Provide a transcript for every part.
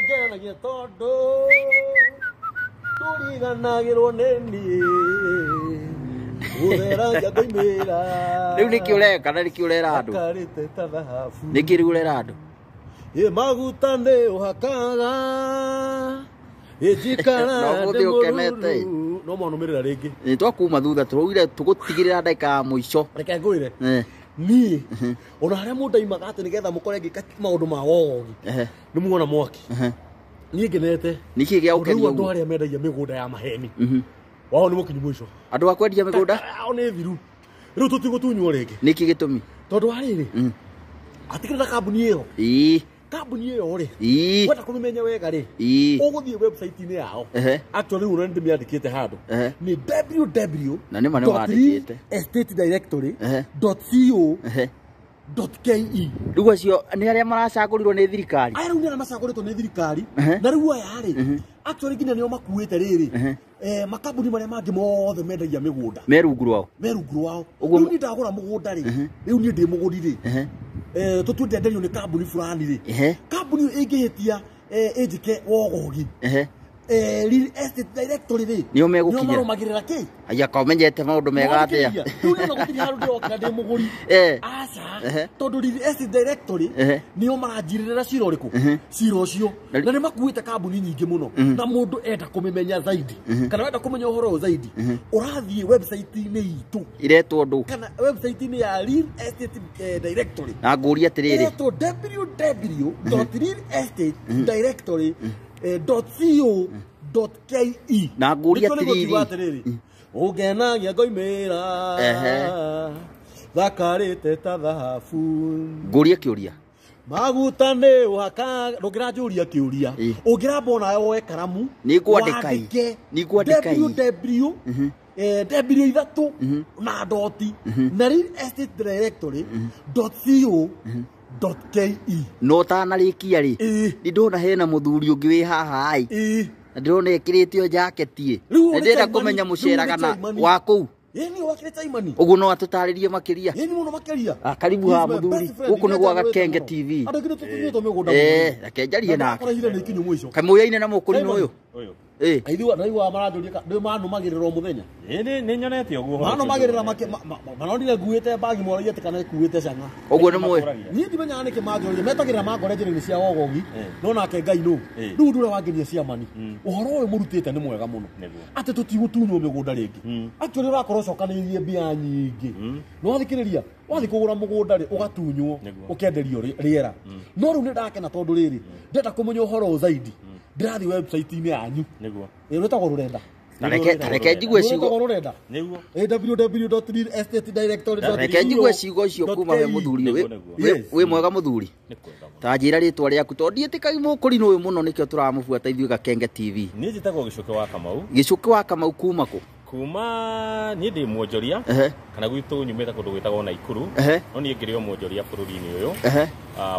Ũngenagia tondũ ndũriganagĩrwo nĩ niĩ. Gũtheragia ngoimĩra. Rĩu nĩkĩ ũreka na nĩkĩ ũrera andũ? Akarĩte ta thahabu. Nĩkĩ rĩu ũrera andũ? Ĩ maguta nĩ ũhakaga. Ĩ njikara No ũmũthĩ ndĩ ũkenete. mũruru. No mwanũmĩrĩra rĩngĩ. Nĩ twakuma thutha tũraugire tũgũtigĩrĩra ndagĩka ya mũico. Reke ngwĩre. Eh. Niĩ ona harĩa mũndũ aimaga atĩ nĩgetha mũkore ngĩka maũndũ ma wogogi nĩ muona mwaki. Niĩ ngenete. Nĩkĩ gĩa Tondũ rĩu gũkenia andũ ũguo? arĩa mendagia mĩgũnda ya maheni wao nĩ mũkinyu mũico. Andũ a kwendia mĩgũnda? Ao nĩ thiru. Rĩu tũtigũtunywo rĩngĩ. Nĩkĩ gĩtũmi? Tondũ wa rĩrĩ, atigĩrĩra na kambuni ĩyo. Kambuni ĩyo rĩ, wenda kũmĩmenya wega rĩ, ũgũthiĩ website-inĩ yao. Actually rĩu nĩ ndĩmĩandĩkĩte handũ. Nĩ www Na nĩma nĩ wandĩkĩte. estate directory dot co dot ke. Rĩu acio nĩ arĩa maracagũrirwo nĩ thirikari. Aya rĩu nĩ arĩa macagũrĩtwo nĩ thirikari. Na rĩu aya rĩ, actually nginya nĩo makuĩte rĩrĩ makambuni marĩa mangĩ mothe mendagia mĩgũnda Me rungu rwao. Me rungu rwao. Ũguo Rĩu niĩ ndagũra mũgũnda rĩ, rĩu niĩ ndĩ mũgũri rĩ, tũtue ndenderio nĩ kambuni fulani rĩ, kambuni ĩyo ĩngĩhĩtia, ĩnjĩke wogogi, real estate directory rĩ, Nĩo megũkinyĩra. nĩo marũmagĩrĩra kĩ. Aya ka ũmenyete maũndũ mega atĩa? Rĩu nĩ gũtirĩ handũ ndĩrokĩra ndĩ mũgũri. Aca. Tondũ real estate directory nĩo maranjirĩrĩra cira ũrĩkũ, cira ũcio, na nĩ makuĩte kambuni nyingĩ mũno. Na mũndũ enda kũmĩmenya zaidi kana wenda kũmenya ũhoro ũyũ zaidi, ũrathiĩ website-inĩ itũ Iretwo ndũ? kana website-inĩ ya real estate directory. Na ngũria atĩrĩrĩ. Ĩretwo www.realestatedirectory co ke. Na ngũria Nĩkĩo nĩguo kiuga atĩrĩrĩ. atĩrĩrĩ, ũngenagia ngoimĩra, thakarĩte ta thahabu. Ngũrie kĩũria. Maguta nĩ ũhakaga. Ndũngĩranjũria kĩũria. Ũngĩramba onawe woe karamu. Nĩ ngwandĩka ĩ. Wandĩke. Nĩ ngwandĩka ĩ. Ww w ithatũ na doti na real estate directory dot co dot ke. No ũtanarĩkia rĩ, nĩ ndona hena mũthuri ũngĩ wĩ haha ĩ. Na ndĩrona ĩkĩrĩte o jaketi ĩ. Rĩu Na nĩ ndĩrenda Chaimani, kũmenya rĩu nĩ mũceraga na Chaimani. wa kũu. Ĩ niĩ wakĩrĩ Chaimani. Ũguo no atũtarĩrie makĩria. Ĩ nĩ mũno makĩria. Ah, karibu haha He's my mũthuri. best friend. Gũkũ nĩ gwa Nĩnjagũrĩte Gakenge mũno. TV. Andũ aingĩ nĩ tũtunyĩtwo mĩgũnda mũno. Reke njarie Na nake. ndakora ihinda nĩ ikinyu mũico. Kamũyaine na mũkũrinũ ũyũ. Ũyũ. Aithua ndaigua maranjũria ndĩ manũmagĩrĩra o mũthenya. Ĩ nĩ nyonete ũguo ũhoro ũcio. Manũmagĩrĩra manonire nguĩte mbagi moragia atĩ kana ĩkuĩte cang'a. Ũguo nĩ mũĩ. Makũragia. Niĩ ndimenyaga nĩkĩ manjũria, metagĩrĩra mangore njĩra-inĩ cia wogogi. No nake Ngai nũ. Rĩu ũndũ ũrĩa wangenia ciamani, ũhoro ũyũ mũrutĩte nĩ mwega mũno. Atĩ tũtigũtunywo mĩgũnda rĩngĩ. Actually ũrakorwo ũcokanĩrĩirie mbia nyingĩ. Nĩ wathikĩrĩria, wathiĩ kũgũra mũgũnda rĩ, ũgatunywo, ũkenderio rĩera. No rĩu nĩ ndakena tondũ rĩrĩ, ndenda kũmenya ũhoro ũyũ zaidi, ndĩrathiĩ website-inĩ yanyu. Ĩ rwĩtagwo rũrenda. Ta reke njigue ciugo. Rwĩtagwo rũrenda. Www.realestatedirectory.co.ke. Reke njigue ciugo icio kuma we mũthuri ũyũ. Nĩguo. Wĩ mwega mũthuri. Nĩ kwega mũno. Ta njĩra rĩtwa rĩaku tondũ ndiĩtĩkagia mũkũrinũ ũyũ mũno nĩkĩo tũramũbuata ithuĩ Gakenge TV. Niĩ njĩtagwo Gĩcũkĩ wa Kamau. Gĩcũkĩ wa Kamau kuma kũ? Kuma niĩ ndĩ mwonjoria kana gwitũ nyumĩte kũndũ gwĩtagwo Naikuru. No niĩ ngĩrĩ o mwonjoria bũrũri-inĩ ũyũ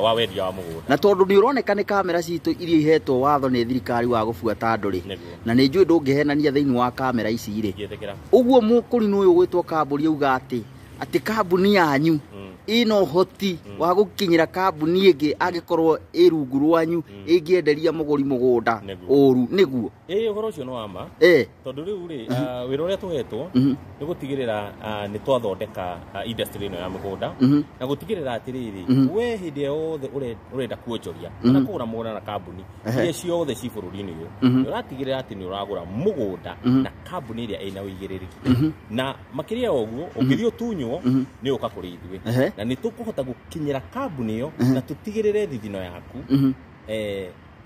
wa wendia wa mũgũnda. Na tondũ nĩ ũroneka nĩ kamera citũ iria ihetwo watho nĩ thirikari wa gũbuata andũ rĩ. Na nĩ njũĩ ndũngĩhenania thĩinĩ wa kamera ici rĩ. Ngĩtĩkĩra. Ũguo mũkũrinũ ũyũ gwĩtwo kambũri auga atĩ kambuni yanyu ĩna ũhoti wa gũkinyĩra kambuni ĩngĩ angĩkorwo ĩ rungu rwanyu ĩngĩenderia mũgũri mũgũnda ũru nĩguo. Ĩ ũhoro ũcio nĩ wa ma. Tondũ rĩu rĩ, wĩra ũrĩa tũhetwo nĩ gũtigĩrĩra nĩ twathondeka industry ĩno ya mĩgũnda na gũtigĩrĩra atĩrĩrĩ, we hĩndĩ yothe ũrenda kuonjoria kana kũgũra mũgũnda na kambuni iria ciothe ci bũrũri-inĩ ũyũ, nĩ ũratigĩrĩra atĩ nĩ ũragũra mũgũnda na kambuni ĩrĩa ĩna ũigĩrĩrĩki. Na makĩria ya ũguo, ũngĩthiĩ ũtunywo nĩ ũka kũrĩ ithuĩ na nĩ tũkũhota gũkinyĩra kambuni ĩyo na tũtigĩrĩre thithino yaku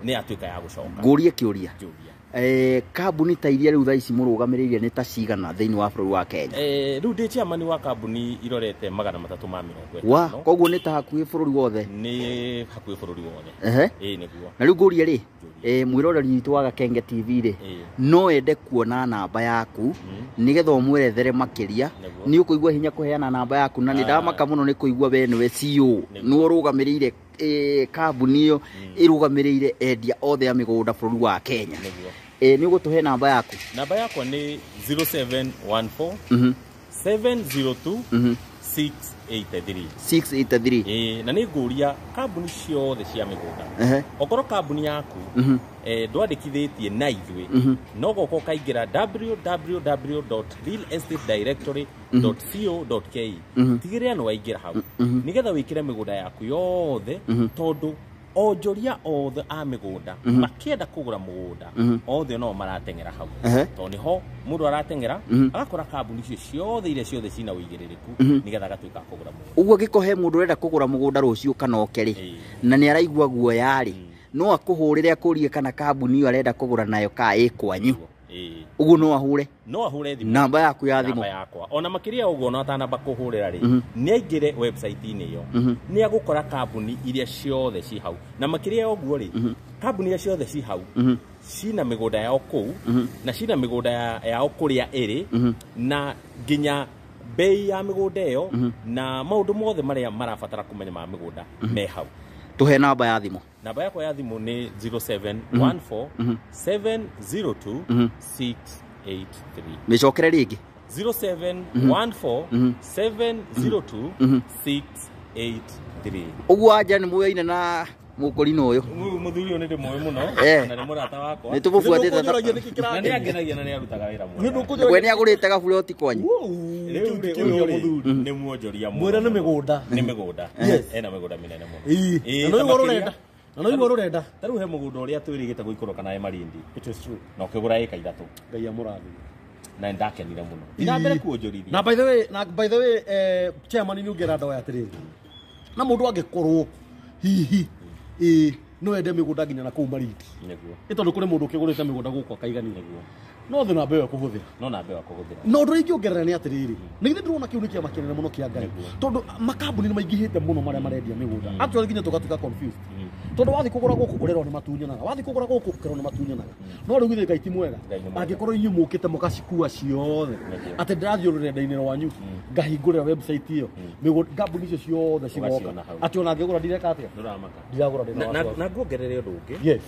nĩ yatuĩka ya gũcoka. Ngũrie kĩũria. Njũria. Kambuni ta iria rĩu thaa ici mũrũgamĩrĩire nĩ ta cigana thĩinĩ wa bũrũri wa Kenya? Rĩu ndĩ chairman wa kambuni irorete 350. Wa koguo nĩ ta hakuhĩ bũrũri wothe? Nĩ hakuhĩ bũrũri wothe. Ĩĩ nĩguo. Na rĩu ngũrie rĩ, mwĩroreri witũ wa Gakenge TV rĩ, no ende kuona namba yaku nĩgetha ũmwerethere makĩria. Nĩ ũkũigua hinya kũheana namba yaku? Na nĩ ndamaka mũno nĩ kũigua we nĩwe CEO, nĩwe ũrũgamĩrĩire kambuni ĩyo ĩrũgamĩrĩire endia othe a mĩgũnda bũrũri wa Kenya. Nĩ ũgũtũhe namba yaku? Namba yakwa nĩ 0714 702. 683. 683. Na nĩ ngũria kambuni ciothe cia mĩgũnda, okorwo kambuni yaku ndwandĩkithĩtie na ithuĩ, no goka ũkaingĩra www.realestatedirectory.co.ke, tigĩrĩra nĩ waingĩra hau nĩgetha wĩkĩre mĩgũnda yaku yothe, tondũ onjoria othe a mĩgũnda makĩenda kũgũra mũgũnda othe no marateng'era hau, tondũ nĩho mũndũ arateng'era agakora kambuni icio ciothe iria ciothe cina ũigĩrĩrĩku nĩgetha agatuĩka a kũgũra mũgũnda. Ũguo angĩkorwo he mũndũ ũrenda kũgũra mũgũnda rũciũ kana oke rĩ, na nĩ araigua guoya rĩ, no akũhũrĩre akũrie kana kambuni ĩyo arenda kũgũra nayo ka ĩ kwanyu. Ũguo no ahũre, no ahũre thimũ, namba yaku ya thimũ, namba yakwa. Ona makĩria ũguo, ona atanamba kũhũrĩra rĩ, nĩ aingĩre website-inĩ ĩyo, nĩ agũkora kambuni iria ciothe ci hau, na makĩria ũguo rĩ, kambuni iria ciothe ci hau cina mĩgũnda yao kũu, na cina mĩgũnda yao kũrĩa ĩrĩ, na nginya bei ya mĩgũnda ĩyo, na maũndũ mothe marĩa marabatara kũmenya ma mĩgũnda me hau. Tũhe namba ya thimũ. Namba yakwa ya thimũ nĩ 0714 702 683. Mĩcokere rĩngĩ. 0714 702 683. Ũguo anja nĩ muoyaine na mũkũrinũ ũyũ. Mũthuri ũyũ nĩ ndĩmũĩ mũno, na nĩ mũrata wakwa. Nĩ tũmũbuatĩte. Na nĩ angenagia na nĩ arutaga wĩra mwega. We nĩ agũrĩte gaburoti kwanyu. Rĩu ũyũ nĩ mwonjoria mũno. Mwĩra nĩ mĩgũnda. Nĩ mĩgũnda. Ena mĩgũnda mĩnene mũno. Na no igua rũrenda. Na no igua rũrenda. Ta rĩu he mũgũnda ũrĩa twĩrĩgĩte gũikũrũka nawe Malindi. It is true. Na ũkĩgũra ĩka 3. Ngai amũrathime. Na ndakenire mũno. Ndina mbere kuonjorithia. Na by the way, chairman nĩ ũngĩra ndoya atĩrĩrĩ. Na mũndũ angĩkorwo hihi no ende mĩgũnda nginya na kũu Malindi. Nĩguo. Nĩ tondũ kũrĩ mũndũ ũkĩgũrĩte mĩgũnda gũkũ akaiganĩra. Nĩguo. No thĩ namba ĩyo kũhũthĩra. No namba ĩyo kũhũthĩra. No ũndũ ũrĩa ingĩongerera nĩ atĩrĩrĩ, nĩ githĩ ndĩrona kĩu nĩ kĩama kĩnene mũno kĩa Ngai, tondũ makambuni nĩ maingĩhĩte mũno marĩa marendia mĩgũnda. Actually nginya tũgatuĩka confused, tondũ wathiĩ kũgũra gũkũ ũrerwo nĩ matunyanaga, wathiĩ kũgũra gũkũ ũkerwo nĩ matunyanaga. No rĩu githĩ Ngai ti mwega, angĩkorwo inyuĩ mũkĩte mũgacikua ciothe, atĩ ndĩrathiĩ rũrenda-inĩ rwanyu ngahingũrĩra website ĩyo, kambuni icio ciothe cigoka, atĩ ona ngĩgũra ndireka atĩa, ndiragũra ndĩna. Na nguongerere ũndũ ũngĩ. Yes.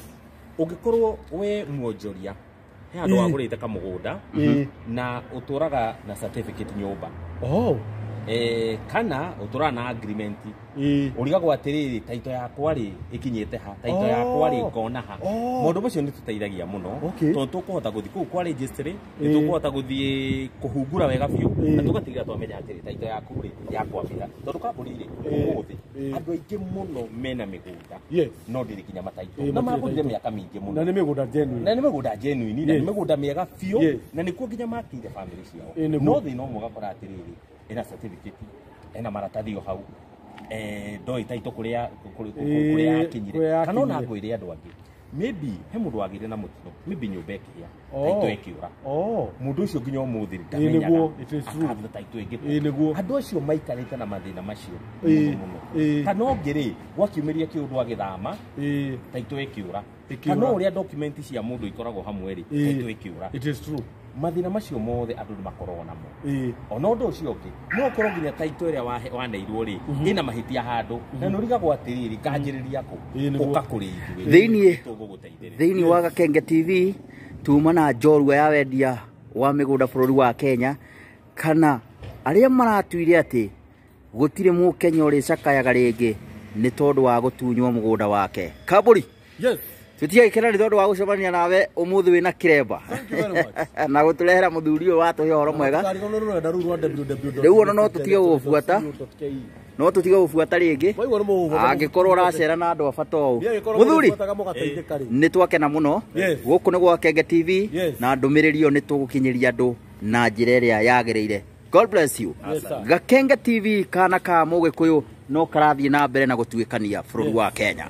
Ũngĩkorwo we mwonjoria he handũ wagũrĩte kamũgũnda na ũtũraga na certificate nyũmba, kana ũtũraga na agreement, ũrigagwo atĩrĩrĩ, taito yakwa rĩ ĩkinyĩte ha, taito yakwa rĩ ngona ha. Maũndũ macio nĩ tũteithagia mũno, tondũ tũkũhota gũthiĩ kũu kwa registry, nĩ tũkũhota gũthiĩ kũhungura wega biũ, na tũgatigĩrĩra twamenya atĩrĩ, taito yaku rĩ yakwambĩra, tondũ kambuni rĩ ũmũthĩ andũ aingĩ mũno mena mĩgũnda no ndĩrĩ nginya mataito, na magũrire mĩaka mĩingĩ mũno, na nĩ mĩgũnda genuine, na nĩ mĩgũnda genuine, na nĩ mĩgũnda mĩega biũ, na nĩkuo nginya makĩire family ciao. No thĩna ũmwe ũgakora atĩrĩrĩ, ena certificate, ena maratathi o hau, ndoĩ taito kũrĩa yakinyire, kana ona ngwĩre andũ angĩ, maybe he mũndũ wagĩire na mũtino, maybe nyũmba ĩkĩhĩa, taito ĩkĩũra, mũndũ ũcio nginya ũmũthĩ ndamenyaga akatha taito ĩngĩ. Andũ acio maikarĩte na mathĩna macio mũno mũno. Kana ũngĩ rĩ, gwakiumĩria kĩũndũ agĩthama, taito ĩkĩũra, kana ũrĩa document cia mũndũ ikoragwo hamwe rĩ, taito ĩkĩũra. It is true. Mathĩna macio mothe andũ nĩ makoragwo namo. Ona ũndũ ũcio ũngĩ, no ũkorwo nginya taito ĩrĩa waneirwo rĩ, ĩna mahĩtia handũ, na nĩ ũrigagwo atĩrĩrĩ, nganjĩrĩria kũ, ũka kũrĩ ithuĩ, tũgũgũteithĩrĩria. Thĩinĩ wa Gakenge TV tuma na njorua ya wendia wa mĩgũnda bũrũri wa Kenya, kana arĩa maratuire atĩ gũtirĩ mũkenya ũrĩcakayaga rĩngĩ nĩ tondũ wa gũtunywo mũgũnda wake. Kambũri. Yes. Tutiagĩkena nĩ tondũ wa gũcemania nawe ũmũthĩ wĩna kĩremba na gũtũrehera mũthuri ũyũ watũhe ũhoro mwega. Rĩu ona no tũtige gũgũbuata, no tũtige gũbuata rĩngĩ angĩkorwo ũracera na andũ a bata ũũ. Mũthuri, nĩ twakena mũno. Gũkũ nĩ gwa Gakenge TV, na ndũmĩrĩri ĩyo nĩ tũgũkinyĩria andũ na njĩra ĩrĩa yagĩrĩire. God bless you. Gakenge TV kana ka Mũgĩkũyũ no karathiĩ na mbere na gũtuĩkania bũrũri wa Kenya.